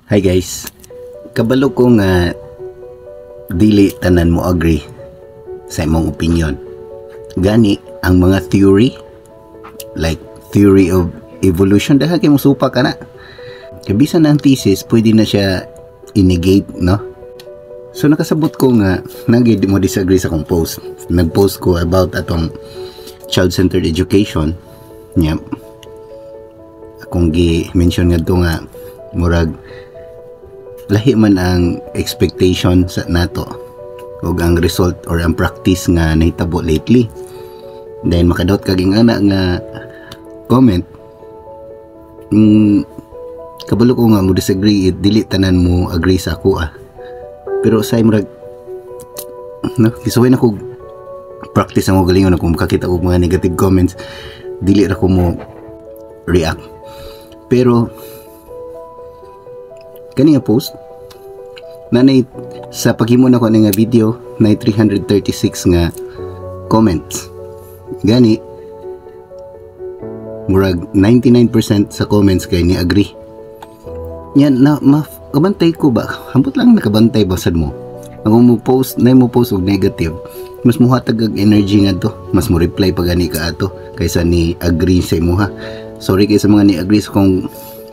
Hi guys. Kabalo ko nga dili tanan mo agree sa imong opinion. Gani ang mga theory, like theory of evolution, daghan kay mo supak ka na. Kay bisan ang thesis, pwede na siya i-negate, no? So nakasabot ko nga nagi mo disagree sa akong post. Nag-post ko about atong child-centered education. Nya. Akong gi-mention ngadto nga murag lahi man ang expectation sa nato ug ang result or ang practice nga nahitabo lately. Then makadawat kag ingana nga comment, kabalo ko nga mo disagree, it dili tanan mo agree sa ako ah. Pero sa murag no, gisuway na ko practice ang galingon kung makakita og mga negative comments, dili ra ko mo react. Pero kani nga post nanay, sa paghimo nako ani nga video, nay 336 nga comments. Gani murag 99% sa comments kay ni agree. Yan na ma kabantay ko ba, hambot lang nakabantay ba sad mo. Ang mo post na mo post og negative, mas muhatag og energy ngadto, mas mo reply pa gani ka ato kaysa ni agree sa imuha. Sorry kay sa mga ni agree sa kong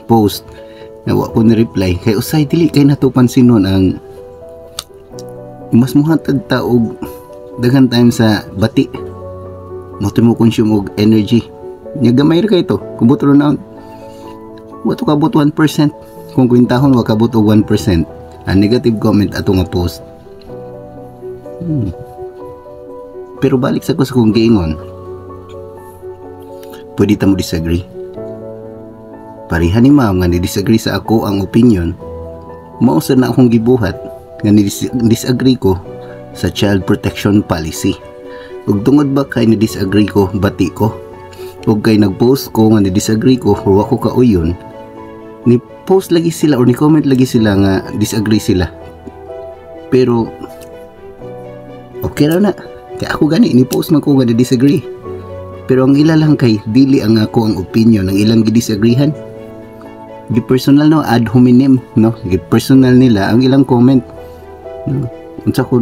post na wa ko ni reply, kay usay dili kay nato pansinon ang mas muhatag ta og daghan time sa bati mo mo consume og energy nya. Gamay ra kay to kung butro na wa to kabot 1%. Kung kwintahon, wa kabot og 1% ang negative comment ato nga post. Pero balik sa ko sa kong giingon, pwede ta mo disagree. Pareha ni ma'am nga ni-disagree sa ako ang opinion, mao sad na akong gibuhat nga ni-disagree ko sa child protection policy. Ug tungod ba kay ni-disagree ko, bati ko. Ug kay nag-post ko nga ni-disagree ko or wa ko kauyon, ni post lagi sila or ni comment lagi sila nga disagree sila. Pero okay ra na. Kay ako gani ni post man ko nga ni-disagree. Pero ang ila lang kay dili ang ako ang opinion ang ilang gi-disagreehan. Gi-personal, no, ad hominem, no, gi-personal nila ang ilang comment. No? Unsa ko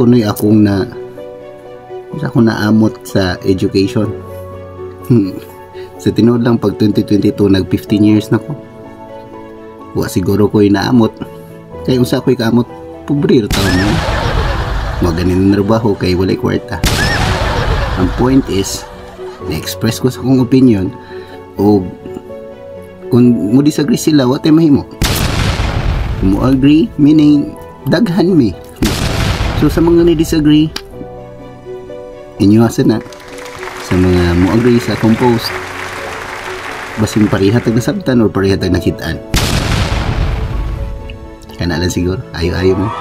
na akong na unsa ko naamot sa education. Sa tinuod lang, pag 2022, nag 15 years na ko. Wa siguro ko naamot. Kay unsa ko'y kaamot, pobre ra taon mo. Maganin na trabaho kay walay kwarta. Ang point is, na-express ko sa akong opinion o kung mo disagree sila, wa tay mahimo. Kung mo agree, meaning daghan mi. So sa mga ni disagree, inyo asa na. Sa mga mo agree sa akong post, basin pareha tag nasabtan or pareha tag nakitaan. Kana lang siguro, ayo-ayo mo.